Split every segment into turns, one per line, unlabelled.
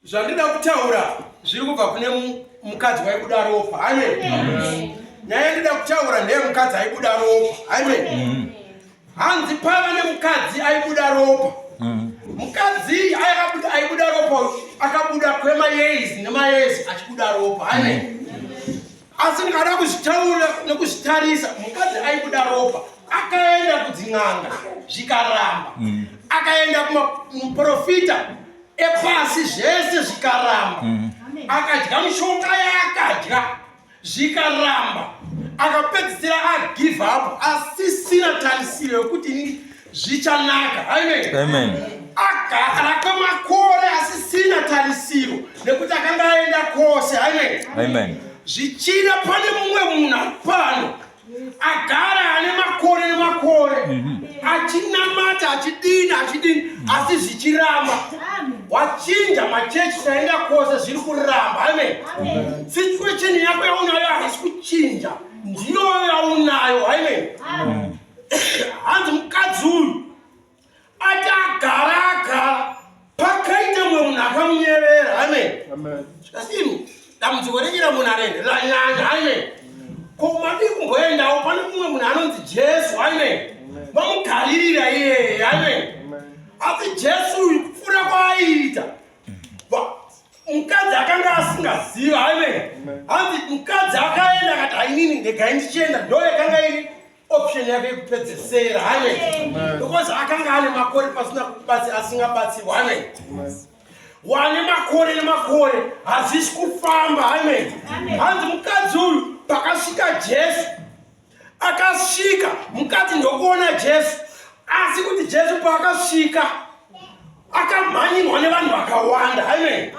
Zvandinoda kutaura zviri kubva kune mukadzi waibuda ropa. Amen. Nyaya yandinoda kutaura ndeye mukadzi aibuda ropa. Amen. Mm. Hanzi pava nemukadzi aibuda ropa. Mm. Mukadzi aibuda aibuda ropa akabuda kwemayears nemayears achibuda ropa. Amen. Mm. Asi ndikada kuzvitaura nekuzvitarisa mukadzi aibuda ropa akaenda kudzin'anga zvikaramba. Akaenda kumaprofita epasi zvese zvikaramba mm. Akadya mishonga yaakadya zvikaramba, akapedzisira agive up asisina tarisiro yekuti ini zvichanaka. Amen. Agara kwemakore asisina tarisiro nekuti akanga aenda kwose. Amen. Zvichida pane mumwe munhu ari pano agara ane makore nemakore achinamata, achidini, achidini, asi zvichiramba. Wachinja machechi, taenda kwose, zviri kuramba. Amen. Situation yako yaunayo haisi kuchinja, ndiyo yaunayo. Amen. Hanzi mukadzi uyu ati agara agara, pakaita mumwe munhu akamunyevera. Amen. Asi imi dambudziko renyira munhu arende ranyanya. Amen. Ko madii kumboendawo pane mumwe munhu anonzi Jesu? Amen. Vamugaririra iyeye. Amen. Asi Jesu uyu kupfuura kwaaiita, mukadzi akanga asingaziva. Amen. Hanzi mukadzi akaenda akati, "Ainini ndegai ndichienda." Ndo yakanga iri option yake yekupedzesera. Amen. Because akanga ane makore pasina kubatsi asingabatsirwa. Amen. Wane makore nemakore hazvisi kufamba. Amen. Hanzi mukadzi uyu pakasvika Jesu, akasvika mukadzi ndokuona Jesu, asi kuti Jesu paakasvika akamhanyirwa nevanhu vakawanda. Amen.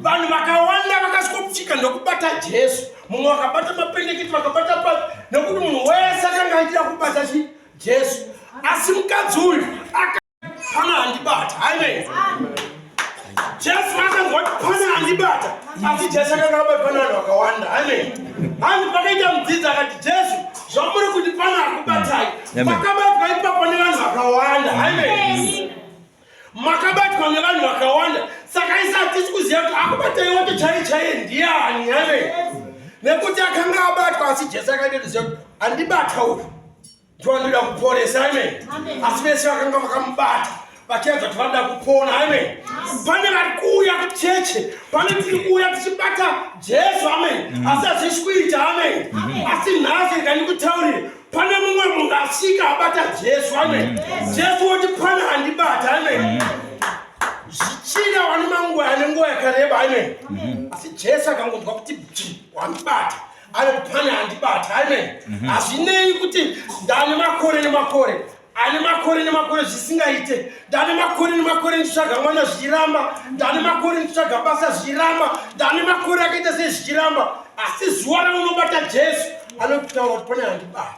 Vanhu vakawanda vakasvika ndokubata Jesu. Mumwe vakabata mapendekiti, vakabata pa nekuti munhu wese akanga achida kubata chi Jesu. Asi mukadzi uyu pana andibata. Amen. Jesu akanzwa kuti pana andibata, asi Jesu akanga abatwa nevanhu vakawanda. Amen. Hanzi pakaita mudzidzi akati, "Jesu, zvamuri kuti pana akubatai, pakabatwa ipapo nevanhu vakawanda." Amen. Makabatwa nevanhu vakawanda, saka isi hatisi kuziva kuti akubatai wacho chai chaiye ndiani. Amen. Nekuti akanga abatwa, asi Jesu akaita kuti andibata uyu ndiwanoda kuporesa. Amen. Asi vese vakanga vakamubata vachiedza kuti vanoda kupona. Amen. Pane vari kuuya kucheche, pane tiri kuuya tichibata Jesu. Amen. Asi hazvisi kuita. Amen. Asi nhasi rega ndikutaurire, pane mumwe munhu asvika abata Jesu. Amen. Jesu woti, "Pane andibata." Amen. Zvichida wane manguva ane nguva yakareba. Amen. Asi Jesu akangonzwa kuti bji wandibata, anoti, "Pane andibata." Amen. Hazvinei kuti ndane makore nemakore, ane makore nemakore zvisingaite, ndane makore nemakore ndichitsvaga mwana zvichiramba, ndane makore ndichitsvaga basa zvichiramba, ndane makore akaita sei zvichiramba, asi zuva raunobata Jesu anotaura kuti, "Pane andibata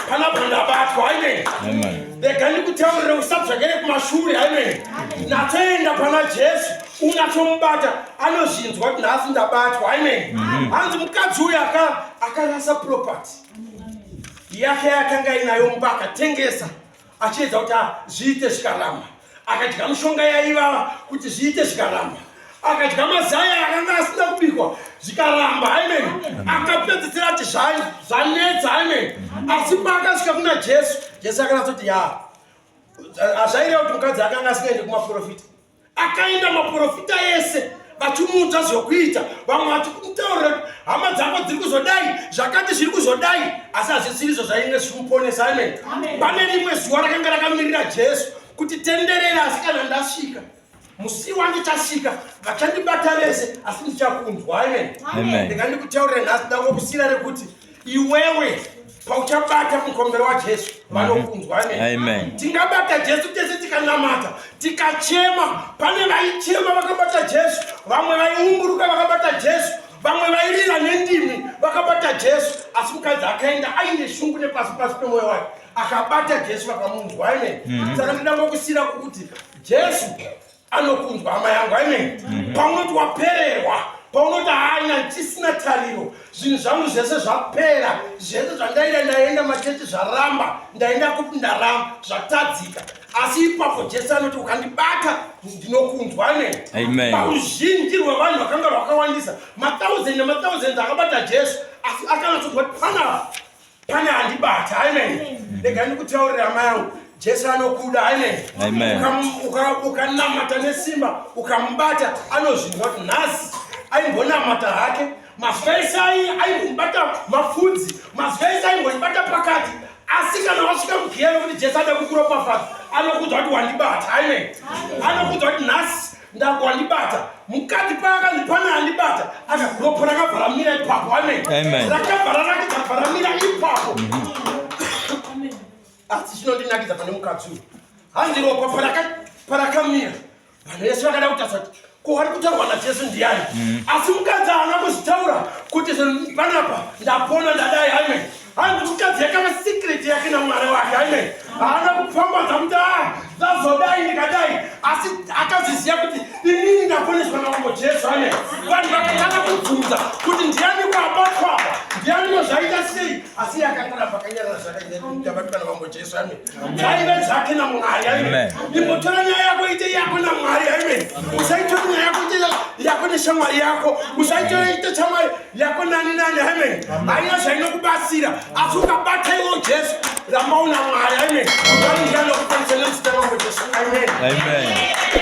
panapa, ndabatwa." Amen. Rega ndikutaurire, usadzokere kumashure. Amen. Natsoenda pana Jesu, unatsomubata, anozvinzwa kuti nhasi ndabatwa. Amen. Hanzi mukadzi uyu akarasa property yake yakanga inayo mumba, akatengesa achiedza kuti zviite, zvikaramba. Akadya mishonga yaivava kuti zviite, zvikaramba. Akadya mazai akanga asina kubikwa, zvikaramba. Amen. Akapedzisira ati zvanetsa. Amen. Asi paakasvika kuna Jesu, Jesu akanatsoti ya hazvaireva kuti mukadzi akanga asingaendi kumaprofita. Akaenda maprofita ese vachimuudza zvokuita, vamwe vachikumutaurira kuti hama dzako dziri kuzodai, zvakati zviri kuzodai, asi hazvisirizvo zvainge zvichimuponesa. Amen. Pane rimwe zuva rakanga rakamirira Jesu kuti tenderera, asi kana ndasvika, musi wandichasvika, vachandibata vese, asi ndichakunzwa. Amen. Ndingandikutaurira nhasi, ndangokusiyira rekuti iwewe pauchabata mukombero waJesu, vanokunzwa. Amen. Tingabata Jesu tese tikanamata, tikachema. Pane vaichema vakabata Jesu, vamwe vaiumburuka vakabata Jesu, vamwe vairira nendimi vakabata Jesu, asi mukadzi akaenda aine shungu nepasi pasi pemwoyo wake, akabata Jesu, vakamunzwa. Amen. Saka ndindangokusiyira kukuti Jesu anokunzwa, hama yangu. Amen. Paunoti wapererwa. Paunoti haina ndichisina tariro, zvinhu zvangu zvese zvapera, zvese zvandaida ndaenda machechi zvaramba, ndaenda kupi ndaramba, zvatadzika. Asi ipapo Jesu anoti ukandibata ndinokunzwa. Amen.
Amen.
Paruzhinji rwevanhu vakanga rwakawandisa, mathousand nemathousands akabata Jesu, asi akanatsodzwa kuti panapa pane andibata. Amen. Rega ndikutaurira amai angu, Jesu anokuda. Amen.
Amen.
Ukanamata nesimba ukamubata, anozvinzwa kuti nhasi aimbonamata hake, mazuva ese aimbobata mafudzi, mazuva ese aimbonibata pakati, asi kana wasvika mugiya yokuti Jesu ada kukuropafadza, anokuudza kuti wandibata. Amen. Anokuudza kuti nhasi wandibata. Mukadzi paakanzi pane andibata, akaropa rakabva ramira ipapo. Amen.
Amen.
Rakabva rarakidza bva ramira ipapo. Asi chinondinakidza pane mukadzi uyu, hanzi ropa parakamira, vanhu vese vakada kutarisa kuti ko ari kutaurwa naJesu ndiani. Asi mukadzi haana kuzvitaura kuti zvinhu panapa ndapona ndadai. Amen. Hanzi mukadzi yakava secret yake naMwari wake. Amen. Haana kupfambadza kuti a zvazodai ndikadai, asi akazviziva kuti inini ndaponeswa naMambo Jesu. Amen. Vanhu vakatanga kubvunza kuti ndiani kwabatwa apa, ndiani, zvaita sei, asi iye akangoramba akanyarara zvakaitabatwa naMambo Jesu. Amen. Zvaive zvake naMwari. Amen.
Amen.
Imbotora nyaya yako ite yako naMwari. Amen. Usaitora nyaya yako ite yako neshamwari yako, usaitora ite shamwari yako nani nani. Amen. Haina zvainokubatsira, asi ukabata iwo Jesu, ramba una Mwari. Amen. Mwari ndiye anokuponesa nezita raMambo Jesu. Amen.
Amen.